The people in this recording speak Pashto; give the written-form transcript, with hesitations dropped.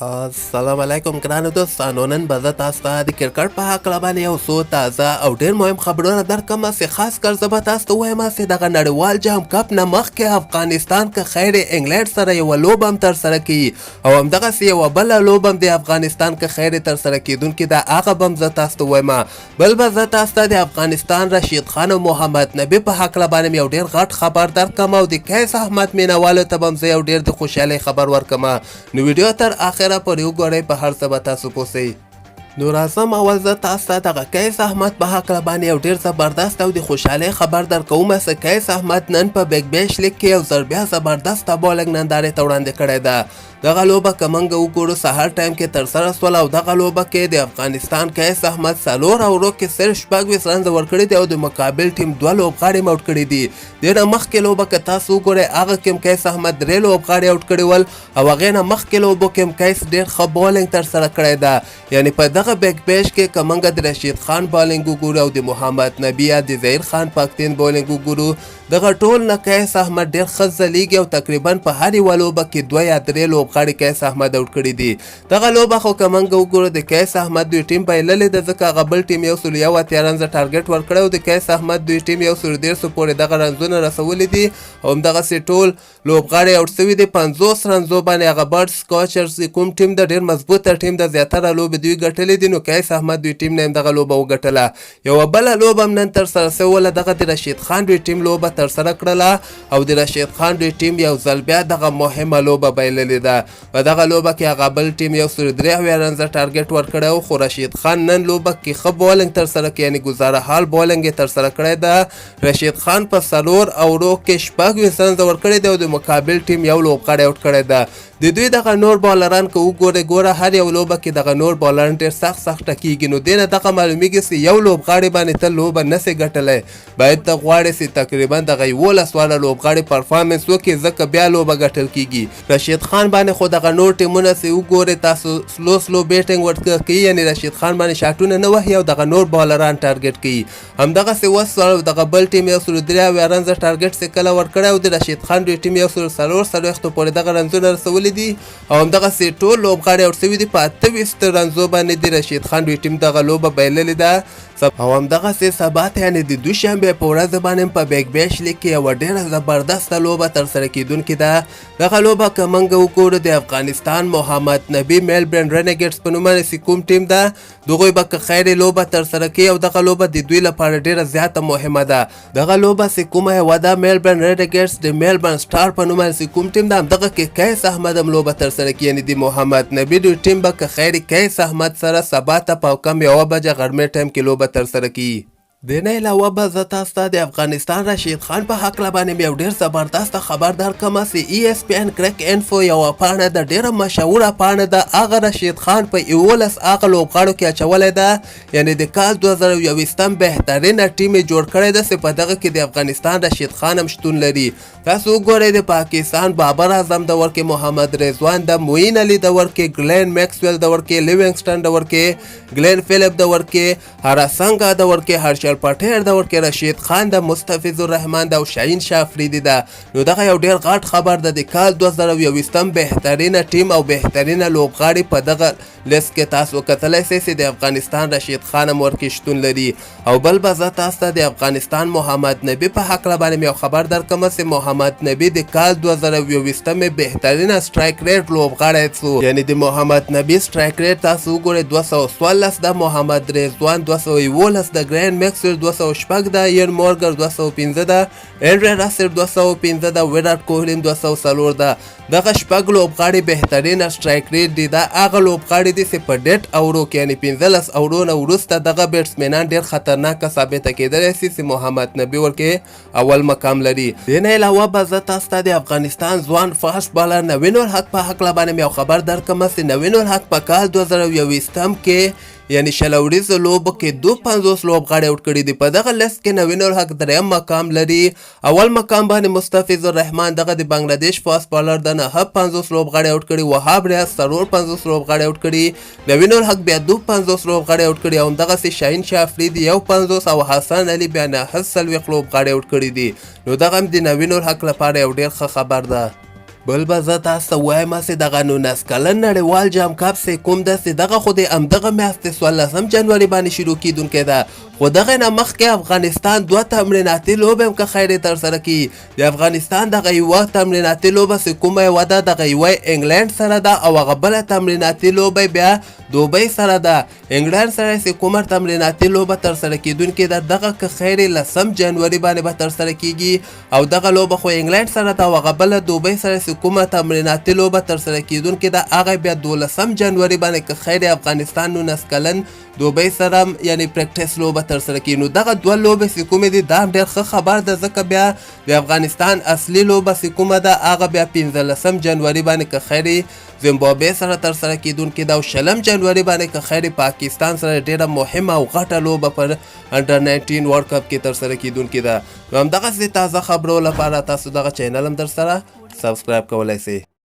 السلام علیکم ګرانو دوستانو، نن به زه تاسو ته د کرکټ په هکله باندې یو څو تازه او ډېر مهم خبرونه درکړم، چې خاص کر زه به تاسو ته ووایم چې دغه نړیوال جام کپ نه مخکې افغانستان که خیر انګلینډ سره یوه لوبه هم ترسره کوي او همدغسې یوه بله لوبه هم د افغانستان که خیر ترسره کېدونکې ده، هغه به هم زه تاسو ته ووایم. بل به زه تاسو ته د افغانستان رشید خان او محمد نبي په هکله باندې یو ډېر غټ خبر درکړم او د قیس احمد مینوالو ته به هم زه یو ډېر د خوشحالۍ خبر ورکړم. نو ویډیو تر اخره پورې وګورئ، په هر څه به تاسو پوه سئ. نو راځم، اول زه تاسو ته دغه قیس احمد په هکله باندې یو ډېر زبردست او د خوشحالۍ خبر درکوم چې قیس احمد نن په بیګ بیش لیګ کې یو ځل بیا زبردسته بالینګ نندارې ته وړاندې کړی ده. دغه لوبه که موږ وګورو، سهار ټایم کې ترسره سوله او دغه لوبه کې د افغانستان قیس احمد 4 اورو کې صرف 26 رنزه ورکړي دي او د مقابل ټیم دوه لوبغاړي آوټ کړي دي. دې نه مخکې لوبه که تاسو وګورئ، هغه کې هم قیس احمد درې لوبغاړي آوټ کړي ول او هغې نه مخکې لوبو کې هم قیس ډېر ښه بالینګ ترسره کړی ده. یعنی په دغه بیګ بیش کې که موږ د رشید خان بالینګ وګورو او د محمد نبي یا د ظهیر خان پکتین بالینګ وګورو، دغه ټول نه قیس احمد ډېر ښه ځلیږي او تقریبا په هر یوه لوبه کې دوه یا درې لوبغاړي قیس احمد آوټ کړي دي. دغه لوبه خو که موږ وګورو، د قیس احمد دوی ټیم بایللې ده، ځکه هغه بل ټیم 181 رنزه ټارګټ ورکړی او د قیس احمد دوی ټیم 130 پورې دغه رنزونه رسولي دي او همدغسې ټول لوبغاړي آوټ سوي دي. 50 رنزو باندې هغه برت سکاچرز کوم ټیم ده، ډېر مضبوطه ټیم ده، زیاتره لوبې دوی ګټلې دي، نو قیس احمد دوی ټیم نه هم دغه لوبه وګټله. یوه بله لوبه هم نن ترسره سوې وله. دغه د رشید خان دوی ټیم لوبه ترسره کړله او د رشید خان دوی ټیم یو ځل بیا دغه مهمه لوبه بایللې ده. په دغه لوبه کې هغه بل ټیم 173 رنزه ټارګټ ورکړی و، خو رشید خان نن لوبه کې ښه بالینګ ترسره کړ، یعنی ګزاره حال بالینګ یې ترسره کړی ده. رشید خان په 4 اورو کې 26 رنزه ورکړی دی او د مقابل ټیم یو لوبغاړی آوټ کړی ده. د دوی دغه نور بالران که وګورئ، ګوره هر یو لوبه کې دغه نور بالران ډېر سخت سخت ټکیږي. نو دې نه دغه معلومیږي چې یو لوبغاړي باندې ته لوبه نسې ګټلی، باید ته غواړې چې تقریبا دغه 11 واړه لوبغاړي پرفارمنس وکړي، ځکه بیا لوبه ګټل کیږي. رشید خان باندې خو دغه نور ټیمونه چې وګورئ تاسو، سلو سلو بیټینګ ورته کوي، یعنی رشید خان باندې شاټونه نه وهي او دغه نور بالران ټارګټ کوي. همدغسې وسول دغه بل ټیم 173 رنزه ټارګټ چې کله ورکړی او د رشید خان دوی ټیم 144 پورې دغه رنزونه رسولي دي او همدغسې ټول لوبغاړي آوټ سوي دي. په 28 رنزو باندې د رشید خان دوی ټیم دغه لوبه بایللې ده. او همدغسې سبا ته، یعنې د دوشنبې په ورځ باندې په بیګ بیش لیګ کې یوه ډېره زبردسته لوبه ترسره کېدونکې ده. دغه لوبه که موږ وګورو، د افغانستان محمد نبي میلبرن رینګیټس په نوم باندې کوم ټیم ده، دغوی به که خیر لوبه ترسره کوي او دغه لوبه د دوی لپاره ډېره زیاته مهمه ده. دغه لوبه چې کومه یوه ده، میلبرن رینګیټس د میلبرن سټار په نوم باندې کوم ټیم ده، همدغه کې قیس احمد هم لوبه ترسره کوي. یعنې د محمد نبي دوی ټیم به که خیر قیس احمد سره سبا ته په کم 1 بجه غرمې ټایم کې لوبه ترسره کوي. دې نه علاوه به زه تاسو ته د افغانستان رشید خان په هکله باندې یو ډېر زبردست خبر درکړم چې ای اس پي ان کرک انفو یوه پاڼه ده، ډېره مشهوره پاڼه ده، هغه رشید خان په 11 هغه لوبغاړو کې اچولی ده، یعنې د کال 2021 بهترینه ټیم یې جوړ کړی ده چې په دغه کې د افغانستان رشید خان هم شتون لري. تاسو وګورئ، د پاکستان بابر اعظم د ورکې، محمد رضوان د، معین علي د ورکې، ګلین میکسویل د ورکې، لیوینګسټن د ورکې، ګلین فلیپ د ورکې، هرسنګا د ورکې، هرشل پټیل د ورکې، رشید خان د، مستفیض الرحمن د او شاهین شاه افریدي ده. نو دغه یو ډیر غټ خبر ده. د کال 2021 بهترینه ټیم او بهترینه لوبغاړي په دغه لیست کې تاسو کتلی سئ چې د افغانستان رشید خان هم ورکې شتون لري. او بل به زه تاسو ته د افغانستان محمد نبي په هکله باندې یو خبر درکړم چې محمد نبي د کال 2021 بهترینه سټرایک ریټ لوبغاړی سو، یعنی د محمد نبي سټرایک ریټ تاسو وګورئ 214 ده، محمد رضوان 211 ده، ګرین میکسویل 206 ده، ین مورګر 205 ده، انډري راسل 205 ده، ویرات کوهلي 204 ده. دغه شپږ لوبغاړي بهترینه سټرایک ریټ دي. دا هغه لوبغاړي دي چې په ډیت اورو کې، یعنی 15 اورو نه وروسته دغه بیټسمینان ډیر خطرناک ثابته کېدلی سي چې محمد نبي ورکې اول مقام لري. دې نه علاوه به زه تاسو ته د افغانستان ځوان فاسټ بالر نوین الحق په هکله باندې یو خبر درکړم چې نوین الحق په کال 2021 کې، یعنی 20 اوریزو لوبو کې 52 لوبغاړي آوټ کړي دي. په دغه لیست کې نوین الحق دریم مقام لري. اول مقام باندې مستفیض الرحمن، دغه د بنگلاديش فاست بالر د، 59 لوبغاړي آوټ کړي، وهاب ریاض 54 لوبغاړي آوټ کړي، نوین الحق بیا 52 لوبغاړي آوټ کړي او همدغسې شاهین شاه افریدي 51 او حسن علي بیا 49 لوبغاړي آوټ کړي دي. نو دغه هم د نوین الحق لپاره یو ډیر ښه خبر ده. بل به زه تاسو ته ووایم چې دغه 19 کلن نړیوال جام کپ چې کوم ده چې دغه خو د همدغه میاشتې 14 جنوري باندې شروع کیدونکی ده، خو دغه نه مخکې افغانستان دوه تمریناتي لوبې هم که خیر ترسره کړي. د افغانستان دغه یوه تمریناتي لوبه چې کومه یوه ده دغه یوه انګلند سره ده او هغه بله تمریناتي لوبه بیا دوبۍ سره ده. انګلند سره چې کومه تمریناتي لوبه ترسره کیدونکې ده دغه که خیر 10 جنوري باندې به ترسره کیږي او دغه لوبه خو انګلند سره ده، او هغه بله دوبۍ سره چې کومه تمریناتي لوبه ترسره کیدونکې ده هغه بیا 12 جنوري باندې که خیر افغانستان 19 کلن دوبۍ سره یعنی پریکټس لوبه ترسره کیږي. نو دغه دوه لوبې چې کومې دي دا هم ډېر ښه خبر ده، ځکه بیا د افغانستان اصلي لوبه چې کومه ده هغه بیا 15 جنوري باندې که خیر زمبابوې سره ترسره کیدونکې ده او 20 جنوري باندې که خیر پاکستان سره ډېره مهمه او غټه لوبه پر انډر 19 ورلډ کپ کې ترسره کیدونکې ده. نو همدغسې تازه خبرو لپاره تاسو دغه چینل هم درسره سبسکرایب کولای شئ.